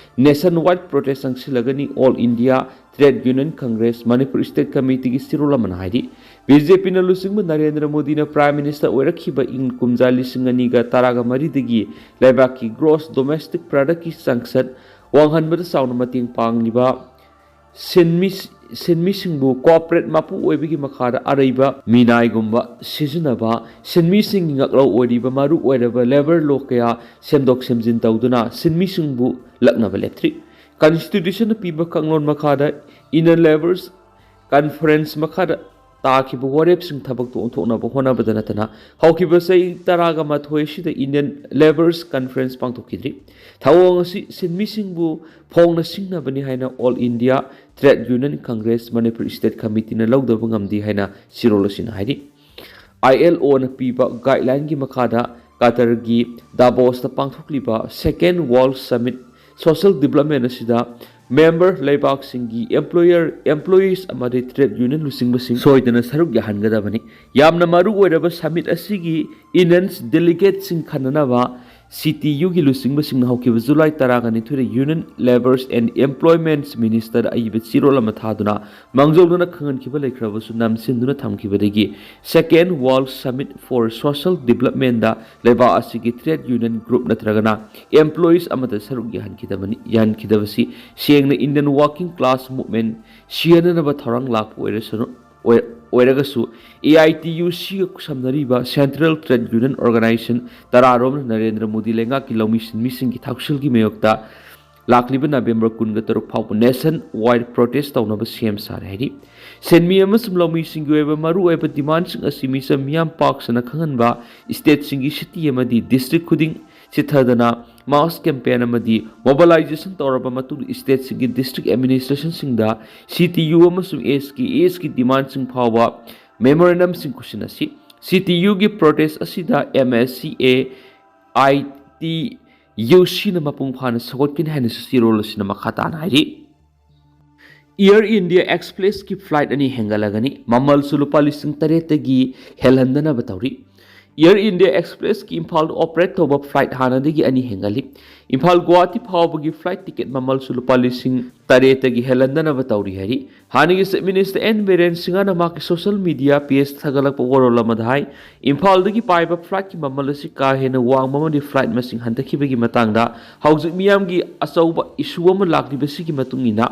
ꯅꯦꯁꯟ ꯋꯥꯏꯗ ꯄ꯭ꯔꯣꯇꯦꯁ ꯆꯪꯁꯤꯜꯂꯒꯅꯤ all India trade union congress Manipur state ꯀꯃꯤꯇꯤꯒꯤ ꯆꯦꯔꯣꯜ ꯑꯃꯅ ꯍꯥꯏꯔꯤ꯫ ꯕꯤ ꯖꯦ ꯄꯤꯅ ꯂꯨꯆꯤꯡꯕ ꯅꯔꯦꯟꯗ꯭ꯔ ꯃꯣꯗꯤꯅ ꯄ꯭ꯔꯥꯏꯝ ꯃꯤꯅꯤꯁꯇꯔ ꯑꯣꯏꯔꯛꯈꯤꯕ ꯏꯪ ꯀꯨꯝꯖꯥ ꯂꯤꯁꯤꯡ ꯑꯅꯤꯒ ꯇꯔꯥꯒ ꯃꯔꯤꯗꯒꯤ ꯂꯩꯕꯥꯛꯀꯤ ꯒ꯭ꯔꯣꯁ ꯗꯣꯃꯦꯁꯇꯤꯛ ꯄ꯭ꯔꯗꯛꯀꯤ ꯆꯥꯡꯆꯠ ꯋꯥꯡꯍꯟꯕꯗ ꯆꯥꯎꯅ ꯃꯇꯦꯡ ꯄꯥꯡꯂꯤꯕ ꯁꯤꯟꯃꯤ-, ꯁꯤꯟꯃꯤꯁꯤꯡꯕꯨ ꯀꯣꯔꯄꯣꯔꯦꯠ ꯃꯄꯨ ꯑꯣꯏꯕꯒꯤ ꯃꯈꯥꯗ ꯑꯔꯩꯕ ꯃꯤꯅꯥꯏꯒꯨꯝꯕ ꯁꯤꯖꯤꯟꯅꯕ, ꯁꯤꯟꯃꯤꯁꯤꯡꯒꯤ ꯉꯥꯛꯂꯧ ꯑꯣꯏꯔꯤꯕ ꯃꯔꯨ ꯑꯣꯏꯔꯕ ꯂꯦꯕꯔ ꯂꯣ ꯀꯌꯥ ꯁꯦꯝꯗꯣꯛ ꯁꯦꯝꯖꯤꯟ ꯇꯧꯗꯨꯅ ꯁꯤꯟꯃꯤꯁꯤꯡꯕꯨ ꯂꯛꯅꯕ ꯂꯦꯞꯇ꯭ꯔꯤ꯫ ꯀꯟꯁꯇꯤꯇ꯭ꯌꯨꯁꯟꯅ ꯄꯤꯕ ꯀꯥꯡꯂꯣꯟ ꯃꯈꯥꯗ ꯏꯟꯅꯔ ꯂꯦꯕꯔꯁ ꯀꯟꯐꯔꯦꯟꯁ ꯃꯈꯥꯗ ꯇꯥꯈꯤꯕ ꯋꯥꯔꯦꯞꯁꯤꯡ ꯊꯕꯛꯇ ꯑꯣꯟꯊꯣꯛꯅꯕ ꯍꯣꯠꯅꯕꯗ ꯅꯠꯇꯅ ꯍꯧꯈꯤꯕ ꯆꯍꯤ ꯇꯔꯥꯒ ꯃꯥꯊꯣꯏ ꯑꯁꯤꯗ ꯏꯟꯗꯤꯌꯟ ꯂꯦꯕꯔꯁ ꯀꯟꯐꯔꯦꯟꯁ ꯄꯥꯡꯊꯣꯛꯈꯤꯗ꯭ꯔꯤ꯫ ꯊꯧꯑꯣꯡ ꯑꯁꯤ ꯁꯤꯟꯃꯤꯁꯤꯡꯕꯨ ꯐꯣꯡꯅ ꯁꯤꯡꯅꯕꯅꯤ ꯍꯥꯏꯅ all India trade union congress Manipur state ꯀꯃꯤꯇꯤꯅ ꯂꯧꯗꯕ ꯉꯝꯗꯦ ꯍꯥꯏꯅ ꯆꯦꯔꯣꯜ ꯑꯁꯤꯅ ꯍꯥꯏꯔꯤ꯫ ꯑꯥꯏ ꯑꯦꯜ ꯑꯣꯅ ꯄꯤꯕ ꯒꯥꯏꯗꯂꯥꯏꯟꯒꯤ ꯃꯈꯥꯗ ꯀꯇꯔꯒꯤ ꯗꯥꯕꯣꯁꯇ ꯄꯥꯡꯊꯣꯛꯂꯤꯕ ꯁꯦꯀꯦꯟ ꯋꯥꯔꯜ ꯁꯃꯤꯠ ꯁꯣꯁꯤꯌꯦꯜ ꯗꯤꯕ꯭ꯂꯞꯃꯦꯟ ꯑꯁꯤꯗ ꯃꯦꯝꯕꯔ ꯂꯩꯕꯥꯛꯁꯤꯡꯒꯤ ꯑꯦꯝꯄ꯭ꯂꯣꯌꯔ, ꯑꯦꯝꯄ꯭ꯂꯣꯌꯤꯁ ꯑꯃꯗꯤ ꯇ꯭ꯔꯦꯗ ꯌꯨꯅꯤꯌꯟ ꯂꯨꯆꯤꯡꯕꯁꯤꯡ ꯁꯣꯏꯗꯅ ꯁꯔꯨꯛ ꯌꯥꯍꯟꯒꯗꯕꯅꯤ꯫ ꯌꯥꯝꯅ ꯃꯔꯨ ꯑꯣꯏꯔꯕ ꯁꯃꯤꯠ ꯑꯁꯤꯒꯤ ꯏꯟꯗꯤꯌꯟꯁ ꯗꯦꯂꯤꯒꯦꯠꯁꯤꯡ ꯈꯟꯅꯅꯕ ꯁꯤ ꯇꯤ ꯌꯨꯒꯤ ꯂꯨꯆꯤꯡꯕꯁꯤꯡꯅ ꯍꯧꯈꯤꯕ ꯖꯨꯂꯥꯏ ꯇꯔꯥꯒ ꯅꯤꯊꯣꯏꯗ ꯌꯨꯅꯤꯌꯟ ꯂꯦꯕꯔꯁ ꯑꯦꯟ ꯑꯦꯝꯄ꯭ꯂꯣꯏꯃꯦꯟꯠꯁ ꯃꯤꯅꯤꯁꯇꯔꯗ ꯑꯏꯕ ꯆꯦꯔꯣꯜ ꯑꯃ ꯊꯥꯗꯨꯅ ꯃꯥꯡꯖꯧꯅꯅ ꯈꯪꯍꯟꯈꯤꯕ ꯂꯩꯈ꯭ꯔꯕꯁꯨ ꯅꯝꯁꯤꯟꯗꯨꯅ ꯊꯝꯈꯤꯕꯗꯒꯤ ꯁꯦꯀꯦꯟ ꯋꯥꯔꯜ ꯁꯃꯤꯠ ꯐꯣꯔ ꯁꯣꯁꯤꯌꯦꯜ ꯗꯤꯕ꯭ꯂꯞꯃꯦꯟꯗ ꯂꯩꯕꯥꯛ ꯑꯁꯤꯒꯤ ꯇ꯭ꯔꯦꯗ ꯌꯨꯅꯤꯌꯟ ꯒ꯭ꯔꯨꯞ ꯅꯠꯇ꯭ꯔꯒꯅ ꯑꯦꯝꯄ꯭ꯂꯣꯌꯤꯁ ꯑꯃꯠꯇ ꯁꯔꯨꯛ ꯌꯥꯍꯟꯈꯤꯗꯕꯅꯤ, ꯌꯥꯍꯟꯈꯤꯗꯕꯁꯤ ꯁꯦꯡꯅ ꯏꯟꯗꯤꯌꯟ ꯋꯥꯔꯀꯤꯡ ꯀ꯭ꯂꯥꯁ ꯃꯨꯚꯃꯦꯟꯠ ꯁꯤꯍꯟꯅꯅꯕ ꯊꯧꯔꯥꯡ ꯂꯥꯛꯄ ꯑꯣꯏꯔꯁꯅꯨ, ꯑꯣꯏ-, ꯑꯣꯏꯔꯒꯁꯨ ꯑꯦ ꯑꯥꯏ ꯇꯤ ꯌꯨ ꯁꯤꯒ ꯈꯨꯠꯁꯝꯅꯔꯤꯕ ꯁꯦꯟꯇ꯭ꯔꯦꯜ ꯇ꯭ꯔꯦꯗ ꯌꯨꯅꯤꯌꯟ ꯑꯣꯔꯒꯅꯥꯏꯖꯦꯁꯟ ꯇꯔꯥꯔꯣꯝꯅ ꯅꯔꯦꯟꯗ꯭ꯔ ꯃꯣꯗꯤ ꯂꯩꯉꯥꯛꯀꯤ ꯂꯧꯃꯤ ꯁꯤꯟꯃꯤꯁꯤꯡꯒꯤ ꯊꯧꯁꯤꯜꯒꯤ ꯃꯥꯌꯣꯛꯇ ꯂꯥꯛꯂꯤꯕ ꯅꯕꯦꯝꯕꯔ ꯀꯨꯟꯒ ꯇꯔꯨꯛ ꯐꯥꯎꯕ ꯅꯦꯁꯟ ꯋꯥꯏꯗ ꯄ꯭ꯔꯣꯇꯦꯁ ꯇꯧꯅꯕ ꯁꯦꯝ ꯁꯥꯔꯦ ꯍꯥꯏꯔꯤ꯫ ꯁꯤꯟꯃꯤ ꯑꯃꯁꯨꯡ ꯂꯧꯃꯤꯁꯤꯡꯒꯤ ꯑꯣꯏꯕ ꯃꯔꯨꯑꯣꯏꯕ ꯗꯤꯃꯥꯟꯁꯤꯡ ꯑꯁꯤ ꯃꯤꯆꯝ ꯃꯤꯌꯥꯝ ꯄꯥꯛ ꯁꯟꯅ ꯈꯪꯍꯟꯕ, ꯁ꯭ꯇꯦꯠꯁꯤꯡꯒꯤ ꯁꯤꯇꯤ ꯑꯃꯗꯤ ꯗꯤꯁꯇ꯭ꯔꯤꯛ ꯈꯨꯗꯤꯡ ꯆꯤꯊꯗꯅ ꯃꯥꯁ ꯀꯦꯝꯄꯦꯟ ꯑꯃꯗꯤ ꯃꯣꯕꯤꯂꯥꯏꯖꯦꯁꯟ ꯇꯧꯔꯕ ꯃꯇꯨꯡꯗ ꯁ꯭ꯇꯦꯠꯁꯤꯡꯒꯤ ꯗꯤꯁꯇ꯭ꯔꯤꯛ ꯑꯦꯗꯃꯤꯅꯤꯁꯇ꯭ꯔꯦꯁꯟꯁꯤꯡꯗ ꯁꯤ ꯇꯤ ꯌꯨ ꯑꯃꯁꯨꯡ ꯑꯦꯁ ꯀꯦ ꯑꯦꯁꯀꯤ ꯗꯤꯃꯥꯟꯁꯤꯡ ꯐꯥꯎꯕ ꯃꯦꯃꯣꯔꯦꯟꯗꯝꯁꯤꯡ ꯈꯨꯠꯁꯤꯟꯅꯁꯤ꯫ ꯁꯤ ꯇꯤ ꯌꯨꯒꯤ ꯄ꯭ꯔꯣꯇꯦꯁ ꯑꯁꯤꯗ M S C A I T U ꯁꯤꯅ ꯃꯄꯨꯡ ꯐꯥꯅ ꯁꯧꯒꯠꯀꯅꯤ ꯍꯥꯏꯅꯁꯨ ꯆꯦꯔꯣꯜ ꯑꯁꯤꯅ ꯃꯈꯥ ꯇꯥꯅ ꯍꯥꯏꯔꯤ꯫ Air India Expressꯀꯤ flight ꯑꯅꯤ ꯍꯦꯟꯒꯠꯂꯒꯅꯤ꯫ ꯃꯃꯜꯁꯨ ꯂꯨꯄꯥ ꯂꯤꯁꯤꯡ ꯇꯔꯦꯠꯇꯒꯤ ꯍꯦꯜꯍꯟꯗꯅꯕ ꯇꯧꯔꯤ꯫ Air India Expressꯀꯤ ꯏꯝꯐꯥꯜꯗ operate ꯇꯧꯕ flight ꯍꯥꯟꯅꯗꯒꯤ ꯑꯅꯤ ꯍꯦꯟꯒꯠꯂꯤ꯫ ꯏꯝꯐꯥꯜ ꯒꯨꯋꯥꯍꯥꯇꯤ ꯐꯥꯎꯕꯒꯤ flight ticket ꯃꯃꯜꯁꯨ ꯂꯨꯄꯥ ꯂꯤꯁꯤꯡ ꯇꯔꯦꯠꯇꯒꯤ ꯍꯦꯜꯍꯟꯗꯅꯕ ꯇꯧꯔꯤ ꯍꯥꯏꯔꯤ꯫ ꯍꯥꯟꯅꯒꯤ Chief Minister N ꯕꯤꯔꯦꯟ ꯁꯤꯡꯍꯅ ꯃꯍꯥꯛꯀꯤ social media page ꯊꯥꯒꯠꯂꯛꯄ ꯋꯥꯔꯣꯜ ꯑꯃꯗ ꯍꯥꯏ, ꯏꯝꯐꯥꯜꯗꯒꯤ ꯄꯥꯏꯕ flightꯀꯤ ꯃꯃꯜ ꯑꯁꯤ ꯀꯥ ꯍꯦꯟꯅ ꯋꯥꯡꯕ ꯑꯃꯗꯤ flight ꯃꯁꯤꯡ ꯍꯟꯊꯈꯤꯕꯒꯤ ꯃꯇꯥꯡꯗ ꯍꯧꯖꯤꯛ ꯃꯤꯌꯥꯝꯒꯤ ꯑꯆꯧꯕ issue ꯑꯃ ꯂꯥꯛꯂꯤꯕꯁꯤꯒꯤ ꯃꯇꯨꯡ ꯏꯟꯅ,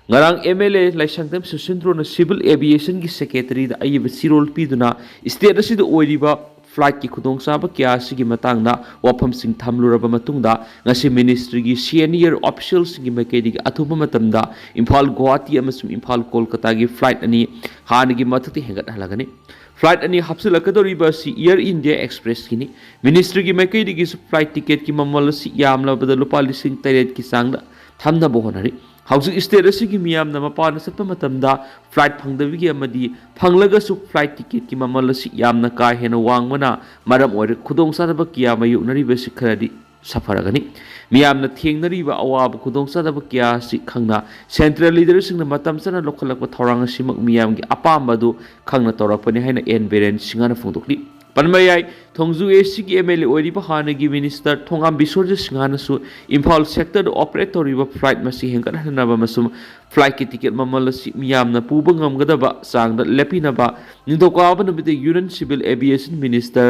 ꯉꯔꯥꯡ MLA ꯂꯥꯏꯁꯪꯊꯦꯝ ꯁꯨꯁꯤꯟꯗ꯭ꯔꯣꯅ civil aviationꯒꯤ secretaryꯗ ꯑꯏꯕ ꯆꯦꯔꯣꯜ ꯄꯤꯗꯨꯅ state ꯑꯁꯤꯗ ꯑꯣꯏꯔꯤꯕ flightꯀꯤ ꯈꯨꯗꯣꯡꯆꯥꯕ ꯀꯌꯥ ꯑꯁꯤꯒꯤ ꯃꯇꯥꯡꯗ ꯋꯥꯐꯝꯁꯤꯡ ꯊꯝꯂꯨꯔꯕ ꯃꯇꯨꯡꯗ, ꯉꯁꯤ ministryꯒꯤ senior officialꯁꯤꯡꯒꯤ ꯃꯥꯏꯀꯩꯗꯒꯤ ꯑꯊꯨꯕ ꯃꯇꯝꯗ ꯏꯝꯐꯥꯜ ꯒꯨꯋꯥꯍꯥꯇꯤ ꯑꯃꯁꯨꯡ ꯏꯝꯐꯥꯜ ꯀꯣꯜꯀꯇꯥꯒꯤ flight ꯑꯅꯤ ꯍꯥꯟꯅꯒꯤ ꯃꯊꯛꯇ ꯍꯦꯟꯒꯠꯍꯜꯂꯒꯅꯤ꯫ Flight ꯑꯅꯤ ꯍꯥꯞꯆꯤꯜꯂꯛꯀꯗꯧꯔꯤꯕ ꯑꯁꯤ Air India Expressꯀꯤꯅꯤ꯫ Ministryꯒꯤ ꯃꯥꯏꯀꯩꯗꯒꯤꯁꯨ flight ticketꯀꯤ ꯃꯃꯜ ꯑꯁꯤ ꯌꯥꯝꯂꯕꯗ ꯂꯨꯄꯥ ꯂꯤꯁꯤꯡ ꯇꯔꯦꯠꯀꯤ ꯆꯥꯡꯗ ꯊꯝꯅꯕ ꯍꯣꯠꯅꯔꯤ꯫ ꯍꯧꯖꯤꯛ state ꯑꯁꯤꯒꯤ ꯃꯤꯌꯥꯝꯅ ꯃꯄꯥꯟꯗ ꯆꯠꯄ ꯃꯇꯝꯗ flight ꯐꯪꯗꯕꯒꯤ ꯑꯃꯗꯤ ꯐꯪꯂꯒꯁꯨ flight ticketꯀꯤ ꯃꯃꯜ ꯑꯁꯤ ꯌꯥꯝꯅ ꯀꯥ ꯍꯦꯟꯅ ꯋꯥꯡꯕꯅ ꯃꯔꯝ ꯑꯣꯏꯔꯒ ꯈꯨꯗꯣꯡꯆꯥꯗꯕ ꯀꯌꯥ ꯃꯥꯌꯣꯛꯅꯔꯤꯕꯁꯤ ꯈꯔꯗꯤ ꯁꯥꯐꯔꯒꯅꯤ꯫ ꯃꯤꯌꯥꯝꯅ ꯊꯦꯡꯅꯔꯤꯕ ꯑꯋꯥꯕ ꯈꯨꯗꯣꯡꯆꯥꯗꯕ ꯀꯌꯥ ꯑꯁꯤ ꯈꯪꯅ central leaderꯁꯤꯡꯅ ꯃꯇꯝ ꯆꯥꯅ ꯂꯧꯈꯠꯂꯛꯄ ꯊꯧꯔꯥꯡ ꯑꯁꯤꯃꯛ ꯃꯤꯌꯥꯝꯒꯤ ꯑꯄꯥꯝꯕ ꯑꯗꯨ ꯈꯪꯅ ꯇꯧꯔꯛꯄꯅꯤ ꯍꯥꯏꯅ N ꯕꯤꯔꯦꯟ ꯁꯤꯡꯍꯅ ꯐꯣꯡꯗꯣꯛꯂꯤ꯫ ꯄꯟꯕ ꯌꯥꯏ, ꯊꯣꯡꯖꯨ ACꯒꯤ MLA ꯑꯣꯏꯔꯤꯕ ꯍꯥꯟꯅꯒꯤ minister ꯊꯣꯉꯥꯝ ꯕꯤꯁ꯭ꯋꯖꯤꯠ ꯁꯤꯡꯍꯅꯁꯨ ꯏꯝꯐꯥꯜ sectorꯗ operate ꯇꯧꯔꯤꯕ flight ꯃꯁꯤꯡ ꯍꯦꯟꯒꯠꯍꯟꯅꯕ ꯑꯃꯁꯨꯡ flightꯀꯤ ticket ꯃꯃꯜ ꯑꯁꯤ ꯃꯤꯌꯥꯝꯅ ꯄꯨꯕ ꯉꯝꯒꯗꯕ ꯆꯥꯡꯗ ꯂꯦꯞꯄꯤꯅꯕ ꯅꯤꯡꯊꯧꯀꯥꯕ ꯅꯨꯃꯤꯠꯇ Union Civil Aviation Minister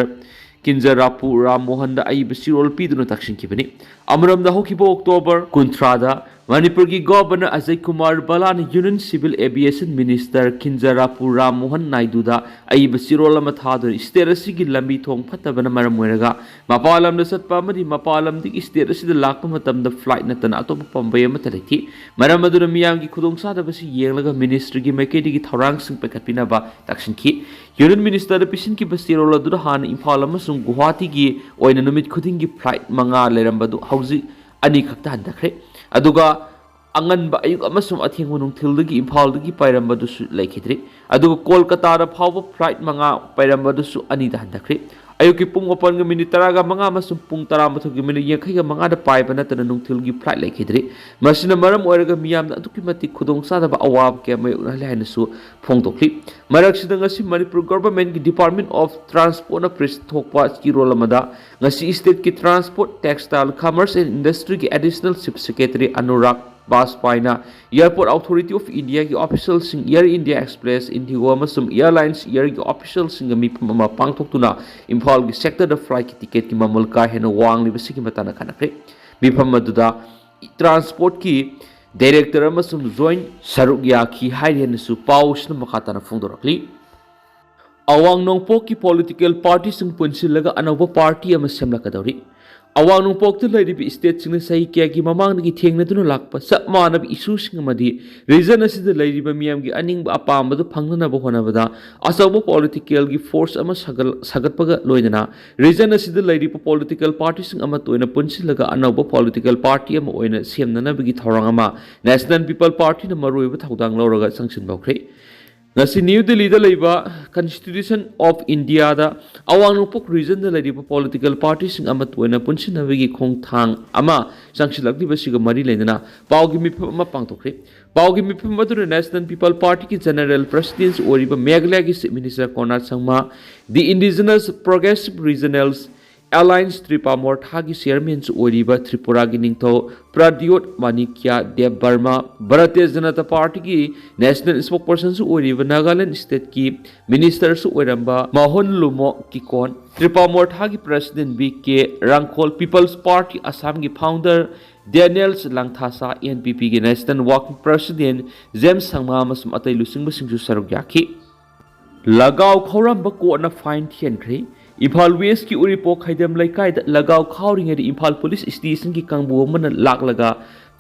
ꯀꯤꯟꯖꯔꯥꯄꯨ Ram ꯃꯣꯍꯟꯗ ꯑꯏꯕ ꯆꯦꯔꯣꯜ ꯄꯤꯗꯨꯅ ꯇꯛꯁꯤꯟꯈꯤꯕꯅꯤ꯫ ꯑꯃꯔꯣꯝꯗ, ꯍꯧꯈꯤꯕ October ꯀꯨꯟꯊ꯭ꯔꯥꯗ ꯃꯅꯤꯄꯨꯔꯒꯤ Governor Ajay Kumar ꯕꯂꯥꯅ Union Civil Aviation Minister ꯀꯤꯟꯖꯔꯥꯄꯨ Ram Mohan ꯅꯥꯏꯗꯨꯗ ꯑꯏꯕ ꯆꯦꯔꯣꯜ ꯑꯃ ꯊꯥꯗꯨꯅ state ꯑꯁꯤꯒꯤ ꯂꯝꯕꯤ ꯊꯣꯡ ꯐꯠꯇꯕꯅ ꯃꯔꯝ ꯑꯣꯏꯔꯒ ꯃꯄꯥꯟ ꯂꯝꯗ ꯆꯠꯄ ꯑꯃꯗꯤ ꯃꯄꯥꯟ ꯂꯝꯗꯒꯤ state ꯑꯁꯤꯗ ꯂꯥꯛꯄ ꯃꯇꯝꯗ flight ꯅꯠꯇꯅ ꯑꯇꯣꯞꯄ ꯄꯥꯝꯕꯩ ꯑꯃꯠꯇ ꯂꯩꯇꯦ꯫ ꯃꯔꯝ ꯑꯗꯨꯅ ꯃꯤꯌꯥꯝꯒꯤ ꯈꯨꯗꯣꯡꯆꯥꯗꯕꯁꯤ ꯌꯦꯡꯂꯒ ministryꯒꯤ ꯃꯥꯏꯀꯩꯗꯒꯤ ꯊꯧꯔꯥꯡꯁꯤꯡ ꯄꯥꯏꯈꯠꯄꯤꯅꯕ ꯇꯛꯁꯤꯟꯈꯤ꯫ Union Ministerꯗ ꯄꯤꯁꯤꯟꯈꯤꯕ ꯆꯦꯔꯣꯜ ꯑꯗꯨꯗ ꯍꯥꯟꯅ ꯏꯝꯐꯥꯜ ꯑꯃꯁꯨꯡ ꯒꯨꯋꯥꯍꯥꯇꯤꯒꯤ ꯑꯣꯏꯅ ꯅꯨꯃꯤꯠ ꯈꯨꯗꯤꯡꯒꯤ flight ꯃꯉꯥ ꯂꯩꯔꯝꯕꯗꯨ ꯍꯧꯖꯤꯛ ꯑꯅꯤꯈꯛꯇ ꯍꯟꯊꯈ꯭ꯔꯦ꯫ ꯑꯗꯨꯒ ꯑꯉꯟꯕ ꯑꯌꯨꯛ ꯑꯃꯁꯨꯡ ꯑꯊꯦꯡꯕ ꯅꯨꯡꯊꯤꯜꯗꯒꯤ ꯏꯝꯐꯥꯜꯗꯒꯤ ꯄꯥꯏꯔꯝꯕꯗꯨꯁꯨ ꯂꯩꯈꯤꯗ꯭ꯔꯦ꯫ ꯑꯗꯨꯒ ꯀꯣꯜꯀꯇꯥꯗ ꯐꯥꯎꯕ flight ꯃꯉꯥ ꯄꯥꯏꯔꯝꯕꯗꯨꯁꯨ ꯑꯅꯤꯗ ꯍꯟꯊꯈ꯭ꯔꯦ꯫ ꯑꯌꯨꯛꯀꯤ ꯄꯨꯡ ꯃꯥꯄꯟꯒ ꯃꯤꯅꯤꯠ ꯇꯔꯥꯒ ꯃꯉꯥ ꯑꯃꯁꯨꯡ ꯄꯨꯡ ꯇꯔꯥꯃꯥꯊꯣꯏꯒꯤ ꯃꯤꯅꯤꯠ ꯌꯥꯡꯈꯩꯒ ꯃꯉꯥꯗ ꯄꯥꯏꯕ ꯅꯠꯇꯅ ꯅꯨꯡꯊꯤꯜꯒꯤ flight ꯂꯩꯈꯤꯗ꯭ꯔꯤ꯫ ꯃꯁꯤꯅ ꯃꯔꯝ ꯑꯣꯏꯔꯒ ꯃꯤꯌꯥꯝꯅ ꯑꯗꯨꯛꯀꯤ ꯃꯇꯤꯛ ꯈꯨꯗꯣꯡꯆꯥꯗꯕ ꯑꯋꯥꯕ ꯀꯌꯥ ꯃꯥꯌꯣꯛꯅꯍꯜꯂꯦ ꯍꯥꯏꯅꯁꯨ ꯐꯣꯡꯗꯣꯛꯂꯤ꯫ ꯃꯔꯛꯁꯤꯗ ꯉꯁꯤ ꯃꯅꯤꯄꯨꯔ Governmentꯀꯤ Department of Transportꯅ press ꯊꯣꯛꯄ ꯆꯤꯔꯣꯜ ꯑꯃꯗ ꯉꯁꯤ stateꯀꯤ Transport, Textile, Commerce and Industryꯒꯤ Additional Chief Secretary Anurag ꯕꯥꯖꯄꯥꯏꯅ Airport Authority of Indiaꯒꯤ officialꯁꯤꯡ, Air India Express, IndiGo ꯑꯃꯁꯨꯡ Airlines Airꯒꯤ officialꯁꯤꯡꯒ ꯃꯤꯐꯝ ꯑꯃ ꯄꯥꯡꯊꯣꯛꯇꯨꯅ ꯏꯝꯐꯥꯜꯒꯤ sectorꯗ flightꯀꯤ ticketꯀꯤ ꯃꯃꯜ ꯀꯥ ꯍꯦꯟꯅ ꯋꯥꯡꯂꯤꯕꯁꯤꯒꯤ ꯃꯇꯥꯡꯗ ꯈꯟꯅꯈ꯭ꯔꯦ꯫ ꯃꯤꯐꯝ ꯑꯗꯨꯗ transportꯀꯤ director ꯑꯃꯁꯨꯡ joint ꯁꯔꯨꯛ ꯌꯥꯈꯤ ꯍꯥꯏꯔꯤ ꯍꯥꯏꯅꯁꯨ ꯄꯥꯎꯁꯤꯅ ꯃꯈꯥ ꯇꯥꯅ ꯐꯣꯡꯗꯣꯔꯛꯂꯤ꯫ ꯑꯋꯥꯡ ꯅꯣꯡꯄꯣꯛꯀꯤ political partyꯁꯤꯡ ꯄꯨꯟꯁꯤꯜꯂꯒ ꯑꯅꯧꯕ party ꯑꯃ ꯁꯦꯝꯂꯛꯀꯗꯧꯔꯤ꯫ ꯑꯋꯥꯡ ꯅꯣꯡꯄꯣꯛꯇ ꯂꯩꯔꯤꯕ stateꯁꯤꯡꯅ ꯆꯍꯤ ꯀꯌꯥꯒꯤ ꯃꯃꯥꯡꯗꯒꯤ ꯊꯦꯡꯅꯗꯨꯅ ꯂꯥꯛꯄ ꯆꯞ ꯃꯥꯟꯅꯕ issueꯁꯤꯡ ꯑꯃꯗꯤ region ꯑꯁꯤꯗ ꯂꯩꯔꯤꯕ ꯃꯤꯌꯥꯝꯒꯤ ꯑꯅꯤꯡꯕ ꯑꯄꯥꯝꯕꯗꯨ ꯐꯪꯅꯅꯕ ꯍꯣꯠꯅꯕꯗ ꯑꯆꯧꯕ politicalꯒꯤ force ꯑꯃ ꯁꯥꯒꯠ-, ꯁꯥꯒꯠꯄꯒ ꯂꯣꯏꯅꯅ region ꯑꯁꯤꯗ ꯂꯩꯔꯤꯕ political partyꯁꯤꯡ ꯑꯃꯠꯇ ꯑꯣꯏꯅ ꯄꯨꯟꯁꯤꯜꯂꯒ ꯑꯅꯧꯕ political party ꯑꯃ ꯑꯣꯏꯅ ꯁꯦꯝꯅꯅꯕꯒꯤ ꯊꯧꯔꯥꯡ ꯑꯃ National People Partyꯅ ꯃꯔꯨꯑꯣꯏꯕ ꯊꯧꯗꯥꯡ ꯂꯧꯔꯒ ꯆꯪꯁꯤꯟꯕ ꯍꯧꯈ꯭ꯔꯦ꯫ ꯉꯁꯤ ꯅ꯭ꯌꯨ ꯗꯤꯜꯂꯤꯗ ꯂꯩꯕ Constitution of Indiaꯗ ꯑꯋꯥꯡ ꯅꯣꯡꯄꯣꯛ regionꯗ ꯂꯩꯔꯤꯕ political partyꯁꯤꯡ ꯑꯃꯠꯇ ꯑꯣꯏꯅ ꯄꯨꯟꯁꯤꯟꯅꯕꯒꯤ ꯈꯣꯡꯊꯥꯡ ꯑꯃ ꯆꯪꯁꯤꯜꯂꯛꯂꯤꯕꯁꯤꯒ ꯃꯔꯤ ꯂꯩꯅꯅ ꯄꯥꯎꯒꯤ ꯃꯤꯐꯝ ꯑꯃ ꯄꯥꯡꯊꯣꯛꯈ꯭ꯔꯦ꯫ ꯄꯥꯎꯒꯤ ꯃꯤꯐꯝ ꯑꯗꯨꯗ National People Partyꯒꯤ General President ꯑꯣꯏꯔꯤꯕ ꯃꯦꯘꯥꯂꯌꯒꯤ Chief Minister Conrad Sangma, The Indigenous Progressive Regionals Alliance ꯇ꯭ꯔꯤꯄꯥ ꯃꯣꯔꯊꯥꯒꯤ chairmanꯁꯨ ꯑꯣꯏꯔꯤꯕ ꯇ꯭ꯔꯤꯄꯨꯔꯥꯒꯤ ꯅꯤꯡꯊꯧ ꯄ꯭ꯔꯗ꯭ꯌꯣꯠ ꯃꯥꯅꯤꯀ꯭ꯌ ꯗꯦꯕ ꯕꯔꯃꯥ, ꯚꯥꯔꯇꯤꯌ ꯖꯅꯇꯥ ꯄꯥꯔꯇꯤꯒꯤ national spokespersonꯁꯨ ꯑꯣꯏꯔꯤꯕ ꯅꯥꯒꯥꯂꯦꯟ stateꯀꯤ ministerꯁꯨ ꯑꯣꯏꯔꯝꯕ ꯃꯣꯍꯟ ꯂꯨꯃꯣ ꯀꯤꯀꯣꯟ, ꯇ꯭ꯔꯤꯄꯥ ꯃꯣꯔꯊꯥꯒꯤ president B K Rangkhol, People's Party Assamꯒꯤ founder ꯗꯦꯅꯤꯌꯦꯜ ꯂꯥꯡꯊꯥꯁꯥ, NPPꯒꯤ national working president James Sangma ꯑꯃꯁꯨꯡ ꯑꯇꯩ ꯂꯨꯆꯤꯡꯕꯁꯤꯡꯁꯨ ꯁꯔꯨꯛ ꯌꯥꯈꯤ꯫ ꯂꯒꯥꯎ ꯈꯧꯔꯝꯕ courtꯅ fine ꯊꯤꯍꯟꯈ꯭ꯔꯦ꯫ ꯏꯝꯐꯥꯜ Westꯀꯤ ꯎꯔꯤꯄꯣꯛ ꯈꯩꯗꯦꯝ ꯂꯩꯀꯥꯏꯗ ꯂꯒꯥꯎ ꯈꯥꯎꯔꯤꯉꯩꯗ ꯏꯝꯐꯥꯜ police stationꯒꯤ ꯀꯥꯡꯕꯨ ꯑꯃꯅ ꯂꯥꯛꯂꯒ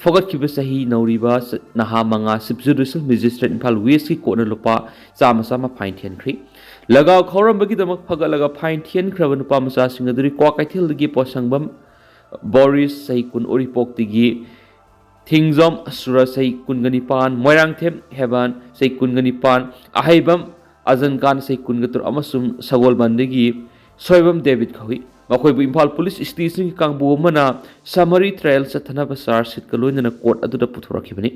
ꯐꯒꯠꯈꯤꯕ ꯆꯍꯤ ꯅꯧꯔꯤꯕ ꯅꯍꯥ ꯃꯉꯥ Chief Judicial Magistrate ꯏꯝꯐꯥꯜ Westꯀꯤ courtꯅ ꯂꯨꯄꯥ ꯆꯥꯝꯃ ꯆꯥꯝꯃ fine ꯊꯤꯍꯟꯈ꯭ꯔꯦ꯫ ꯂꯒꯥꯎ ꯈꯥꯎꯔꯝꯕꯒꯤꯗꯃꯛ ꯐꯒꯠꯂꯒ fine ꯊꯤꯍꯟꯈ꯭ꯔꯕ ꯅꯨꯄꯥ ꯃꯆꯥꯁꯤꯡ ꯑꯗꯨꯗꯤ ꯀ꯭ꯋꯥꯀꯩꯊꯦꯜꯗꯒꯤ ꯄꯣꯠꯁꯪꯕꯝ ꯕꯣꯔꯤꯁ, ꯆꯍꯤ ꯀꯨꯟ, ꯎꯔꯤꯄꯣꯛꯇꯒꯤ ꯊꯤꯡꯖꯣꯝ ꯁꯨꯔꯖ, ꯆꯍꯤ ꯀꯨꯟꯒ ꯅꯤꯄꯥꯟ, ꯃꯣꯏꯔꯥꯡꯊꯦꯝ ꯍꯦꯕꯟ, ꯆꯍꯤ ꯀꯨꯟꯒ ꯅꯤꯄꯥꯟ, ꯑꯍꯩꯕꯝ ꯑꯖꯟꯀꯥꯟ, ꯆꯍꯤ ꯀꯨꯟꯒ ꯇꯔꯨꯛ, ꯑꯃꯁꯨꯡ ꯁꯒꯣꯜꯕꯟꯗꯒꯤ ꯁꯣꯏꯕꯝ ꯗꯦꯕꯤꯠ ꯀꯧꯏ꯫ ꯃꯈꯣꯏꯕꯨ ꯏꯝꯐꯥꯜ ꯄꯨꯂꯤꯁ ꯁꯤꯇꯤꯁꯤꯡꯒꯤ ꯀꯥꯡꯕꯨ ꯑꯃꯅ summary trial ꯆꯠꯊꯅꯕ ꯆꯥꯔꯖ ꯁꯤꯠꯀ ꯂꯣꯏꯅꯅ ꯀꯣꯔꯠ ꯑꯗꯨꯗ ꯄꯨꯊꯣꯔꯛꯈꯤꯕꯅꯤ꯫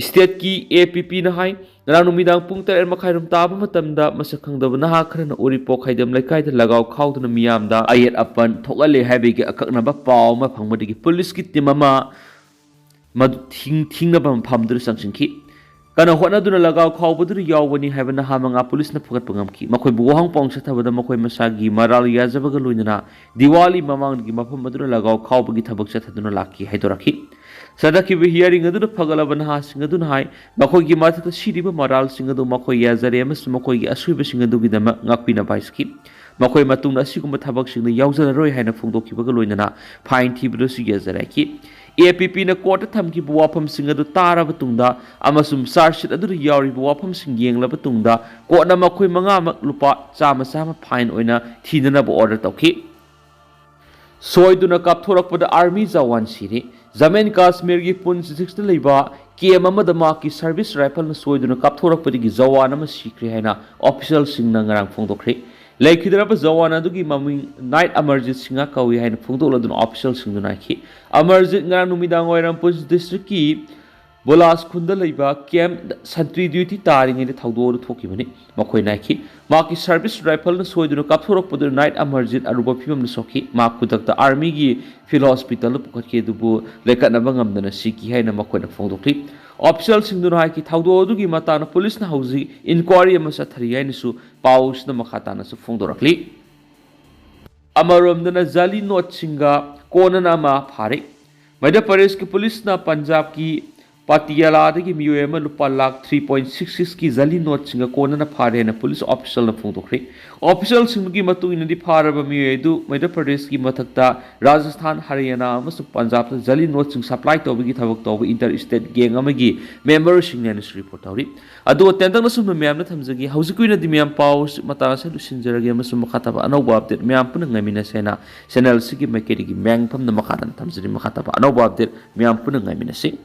ꯁ꯭ꯇꯦꯠꯀꯤ ꯑꯦ ꯄꯤ ꯄꯤꯅ ꯍꯥꯏ, ꯉꯔꯥꯡ ꯅꯨꯃꯤꯗꯥꯡ ꯄꯨꯡ ꯇꯔꯦꯠ ꯃꯈꯥꯏꯔꯣꯝ ꯇꯥꯕ ꯃꯇꯝꯗ ꯃꯁꯛ ꯈꯪꯗꯕ ꯅꯍꯥ ꯈꯔꯅ ꯎꯔꯤꯄꯣꯛ ꯈꯥꯏꯗꯝ ꯂꯩꯀꯥꯏꯗ ꯂꯒꯥꯎ ꯈꯥꯎꯗꯨꯅ ꯃꯤꯌꯥꯝꯗ ꯑꯌꯦꯠ ꯑꯄꯟ ꯊꯣꯛꯍꯜꯂꯦ ꯍꯥꯏꯕꯒꯤ ꯑꯀꯛꯅꯕ ꯄꯥꯎ ꯑꯃ ꯐꯪꯕꯗꯒꯤ ꯄꯨꯂꯤꯁꯀꯤ ꯇꯤꯝ ꯑꯃ ꯃꯗꯨ ꯊꯤꯡ-, ꯊꯤꯡꯅꯕ ꯃꯐꯝꯗꯨꯗ ꯆꯪꯁꯤꯟꯈꯤ꯫ ꯀꯟꯅ ꯍꯣꯠꯅꯗꯨꯅ ꯂꯒꯥꯎ ꯈꯥꯎꯕꯗꯨꯗ ꯌꯥꯎꯕꯅꯤ ꯍꯥꯏꯕ ꯅꯍꯥ ꯃꯉꯥ ꯄꯨꯂꯤꯁꯅ ꯐꯒꯠꯄ ꯉꯝꯈꯤ꯫ ꯃꯈꯣꯏꯕꯨ ꯋꯥꯍꯪ ꯄꯥꯎꯍꯪ ꯆꯠꯊꯕꯗ ꯃꯈꯣꯏ ꯃꯁꯥꯒꯤ ꯃꯔꯥꯜ ꯌꯥꯖꯕꯒ ꯂꯣꯏꯅꯅ ꯗꯤꯋꯥꯂꯤ ꯃꯃꯥꯡꯗꯒꯤ ꯃꯐꯝ ꯑꯗꯨꯗ ꯂꯒꯥꯎ ꯈꯥꯎꯕꯒꯤ ꯊꯕꯛ ꯆꯠꯊꯗꯨꯅ ꯂꯥꯛꯈꯤ ꯍꯥꯏꯗꯣꯔꯛꯈꯤ꯫ ꯆꯠꯊꯈꯤꯕ hearing ꯑꯗꯨꯗ ꯐꯒꯠꯂꯕ ꯅꯍꯥꯁꯤꯡ ꯑꯗꯨꯅ ꯍꯥꯏ, ꯃꯈꯣꯏꯒꯤ ꯃꯊꯛꯇ ꯁꯤꯔꯤꯕ ꯃꯔꯥꯜꯁꯤꯡ ꯑꯗꯨ ꯃꯈꯣꯏ ꯌꯥꯖꯔꯦ ꯑꯃꯁꯨꯡ ꯃꯈꯣꯏꯒꯤ ꯑꯁꯣꯏꯕꯁꯤꯡ ꯑꯗꯨꯒꯤꯗꯃꯛ ꯉꯥꯛꯄꯤꯅꯕ ꯍꯥꯏꯖꯈꯤ꯫ ꯃꯈꯣꯏ ꯃꯇꯨꯡꯗ ꯑꯁꯤꯒꯨꯝꯕ ꯊꯕꯛꯁꯤꯡꯗ ꯌꯥꯎꯖꯔꯔꯣꯏ ꯍꯥꯏꯅ ꯐꯣꯡꯗꯣꯛꯈꯤꯕꯒ ꯂꯣꯏꯅꯅ fine ꯊꯤꯕꯗꯁꯨ ꯌꯥꯖꯔꯛꯈꯤ꯫ ꯑꯦ ꯄꯤ ꯄꯤꯅ ꯀꯣꯔꯠꯇ ꯊꯝꯈꯤꯕ ꯋꯥꯐꯝꯁꯤꯡ ꯑꯗꯨ ꯇꯥꯔꯕ ꯇꯨꯡꯗ ꯑꯃꯁꯨꯡ ꯆꯥꯔꯖ ꯁꯤꯠ ꯑꯗꯨꯗ ꯌꯥꯎꯔꯤꯕ ꯋꯥꯐꯝꯁꯤꯡ ꯌꯦꯡꯂꯕ ꯇꯨꯡꯗ ꯀꯣꯔꯠꯅ ꯃꯈꯣꯏ ꯃꯉꯥꯃꯛ ꯂꯨꯄꯥ ꯆꯥꯝꯃ ꯆꯥꯝꯃ fine ꯑꯣꯏꯅ ꯊꯤꯅꯅꯕ order ꯇꯧꯈꯤ꯫ ꯁꯣꯏꯗꯨꯅ ꯀꯥꯞꯊꯣꯔꯛꯄꯗ ꯑꯥꯔꯃꯤ ꯖꯋꯥꯟ ꯁꯤꯔꯦ꯫ ꯖꯃꯨ ꯑꯦꯟ ꯀꯥꯁꯃꯤꯔꯒꯤ ꯄꯨꯟꯆ ꯗꯤꯁꯇ꯭ꯔꯤꯛꯇ ꯂꯩꯕ camp ꯑꯃꯗ ꯃꯍꯥꯛꯀꯤ service rifleꯅ ꯁꯣꯏꯗꯨꯅ ꯀꯥꯞꯊꯣꯔꯛꯄꯗꯒꯤ ꯖꯋꯥꯟ ꯑꯃ ꯁꯤꯈ꯭ꯔꯦ ꯍꯥꯏꯅ officialꯁꯤꯡꯅ ꯉꯔꯥꯡ ꯐꯣꯡꯗꯣꯛꯈ꯭ꯔꯦ꯫ ꯂꯩꯈꯤꯗ꯭ꯔꯕ ꯖꯋꯥꯟ ꯑꯗꯨꯒꯤ ꯃꯃꯤꯡ ꯅꯥꯏꯠ ꯑꯃꯔꯖꯤꯠ ꯁꯤꯡꯍ ꯀꯧꯏ ꯍꯥꯏꯅ ꯐꯣꯡꯗꯣꯛꯂꯗꯨꯅ officialꯁꯤꯡꯗꯨꯅ ꯍꯥꯏꯈꯤ꯫ ꯑꯃꯔꯖꯤꯠ ꯉꯔꯥꯡ ꯅꯨꯃꯤꯗꯥꯡ ꯋꯥꯏꯔꯝ ꯄꯨꯟꯆ ꯗꯤꯁꯇ꯭ꯔꯤꯛꯀꯤ ꯕꯣꯂꯥꯁ ꯈꯨꯟꯗ ꯂꯩꯕ camp ꯁꯟꯇ꯭ꯔꯤ duty ꯇꯥꯔꯤꯉꯩꯗ ꯊꯧꯗꯣꯛ ꯑꯗꯨ ꯊꯣꯛꯈꯤꯕꯅꯤ꯫ ꯃꯈꯣꯏꯅ ꯍꯥꯏꯈꯤ, ꯃꯍꯥꯛꯀꯤ service rifleꯅ ꯁꯣꯏꯗꯨꯅ ꯀꯥꯞꯊꯣꯔꯛꯄꯗꯨꯅ ꯅꯥꯏꯠ ꯑꯃꯔꯖꯤꯠ ꯑꯔꯨꯕ ꯐꯤꯕꯝꯗ ꯁꯣꯛꯈꯤ꯫ ꯃꯍꯥꯛ ꯈꯨꯗꯛꯇ ꯑꯥꯔꯃꯤꯒꯤ field hospitalꯗ ꯄꯨꯈꯠꯈꯤ, ꯑꯗꯨꯕꯨ ꯂꯦꯡꯈꯠꯅꯕ ꯉꯝꯗꯅ ꯁꯤꯈꯤ ꯍꯥꯏꯅ ꯃꯈꯣꯏꯅ ꯐꯣꯡꯗꯣꯛꯈꯤ꯫ Officialꯁꯤꯡꯗꯨꯅ ꯍꯥꯏꯈꯤ, ꯊꯧꯗꯣꯛ ꯑꯗꯨꯒꯤ ꯃꯇꯥꯡꯗ ꯄꯨꯂꯤꯁꯅ ꯍꯧꯖꯤꯛ inquiry ꯑꯃ ꯆꯠꯊꯔꯤ ꯍꯥꯏꯅꯁꯨ ꯄꯥꯎꯁꯤꯅ ꯃꯈꯥ ꯇꯥꯅꯁꯨ ꯐꯣꯡꯗꯣꯔꯛꯂꯤ꯫ ꯑꯃꯔꯣꯝꯗꯅ ꯖꯥꯂꯤ ꯅꯣꯠꯁꯤꯡꯒ ꯀꯣꯟꯅꯅ ꯑꯃ ꯐꯥꯔꯦ꯫ ꯃꯙ꯭ꯌ ꯄ꯭ꯔꯗꯦꯁꯀꯤ ꯄꯨꯂꯤꯁꯅ ꯄꯟꯖꯥꯕꯀꯤ ꯄꯥꯇꯤꯌꯥꯂꯥꯗꯒꯤ ꯃꯤꯑꯣꯏ ꯑꯃ ꯂꯨꯄꯥ ꯂꯥꯈ three point six sixꯀꯤ ꯖꯥꯂꯤ ꯅꯣꯠꯁꯤꯡꯒ ꯀꯣꯟꯅꯅ ꯐꯥꯔꯦ ꯍꯥꯏꯅ ꯄꯨꯂꯤꯁ officialꯅ ꯐꯣꯡꯗꯣꯛꯈ꯭ꯔꯦ꯫ Officialꯁꯤꯡꯗꯨꯒꯤ ꯃꯇꯨꯡ ꯏꯟꯅꯗꯤ ꯐꯥꯔꯕ ꯃꯤꯑꯣꯏ ꯑꯗꯨ ꯃꯙ꯭ꯌ ꯄ꯭ꯔꯗꯦꯁꯀꯤ ꯃꯊꯛꯇ ꯔꯥꯖꯁꯊꯥꯟ, ꯍꯔꯤꯌꯥꯅꯥ ꯑꯃꯁꯨꯡ ꯄꯟꯖꯥꯕꯇ ꯖꯥꯂꯤ ꯅꯣꯠꯁꯤꯡ supply ꯇꯧꯕꯒꯤ ꯊꯕꯛ ꯇꯧꯕ inter state gang ꯑꯃꯒꯤ memberꯁꯤꯡꯅꯤ ꯍꯥꯏꯅꯁꯨ report ꯇꯧꯔꯤ꯫ ꯑꯗꯨꯒ ꯇꯦꯟꯇꯛꯅ ꯁꯨꯝꯕ ꯃꯌꯥꯝꯅ ꯊꯝꯖꯒꯦ꯫ ꯍꯧꯖꯤꯛꯀꯤ ꯑꯣꯏꯅꯗꯤ ꯃꯌꯥꯝ ꯄꯥꯎ ꯃꯇꯥꯡ ꯑꯁꯤꯗ ꯂꯣꯏꯁꯤꯟꯖꯔꯒꯦ ꯑꯃꯁꯨꯡ ꯃꯈꯥ ꯇꯥꯕ ꯑꯅꯧꯕ update ꯃꯌꯥꯝ ꯄꯨꯟꯅ ꯉꯥꯏꯃꯤꯟꯅꯁꯦ ꯍꯥꯏꯅ channelꯁꯤꯒꯤ ꯃꯥꯏꯀꯩꯗꯒꯤ ꯃꯌꯥꯝꯒꯤ ꯃꯐꯝꯗ ꯃꯈꯥ ꯇꯥꯅ ꯊꯝꯖꯔꯤ꯫ ꯃꯈꯥ ꯇꯥꯕ ꯑꯅꯧꯕ update ꯃꯌꯥꯝ ꯄꯨꯟꯅ ꯉꯥꯏꯃꯤꯟꯅꯁꯤ꯫